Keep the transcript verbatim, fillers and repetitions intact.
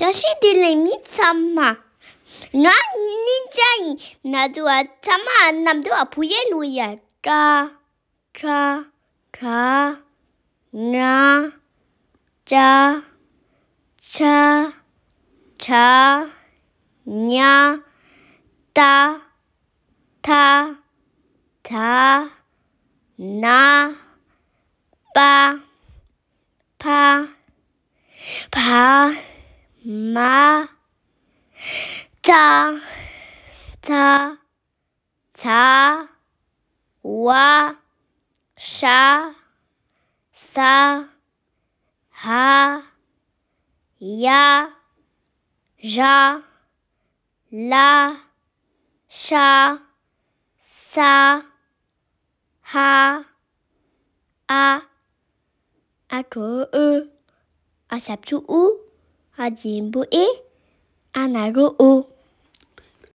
བཀྲ་ཤིས་བདེ་ལེགས་མི་ཚང་མ། ང་ནི་ཅ་ཡིན། ན་ཚོ་བ་ཚང་མ་ནམ་དུ་བ་བུ་ཡས་ལུ་ཡ། ཀ་ཁྲ་ཁྲ་ཉ་ཅ་ཆ་ཆ་ཉ་ཏ་ཐ་ཐ་ན་པ་ཕ་བ་མ་ཙ་ཙ་ཚ་བ་ཤ་ས་ཧ་ཡ་ར་ལ་ཤ་ས་ཧ་ཨ། ཨ་གྲོ་ཨོ། ཨ་ཞབས་ཀྱུ་ཨུ། ཨ་འཇིམ་པོ་ཨེ། ཨ་ན་རོ་ཨོ།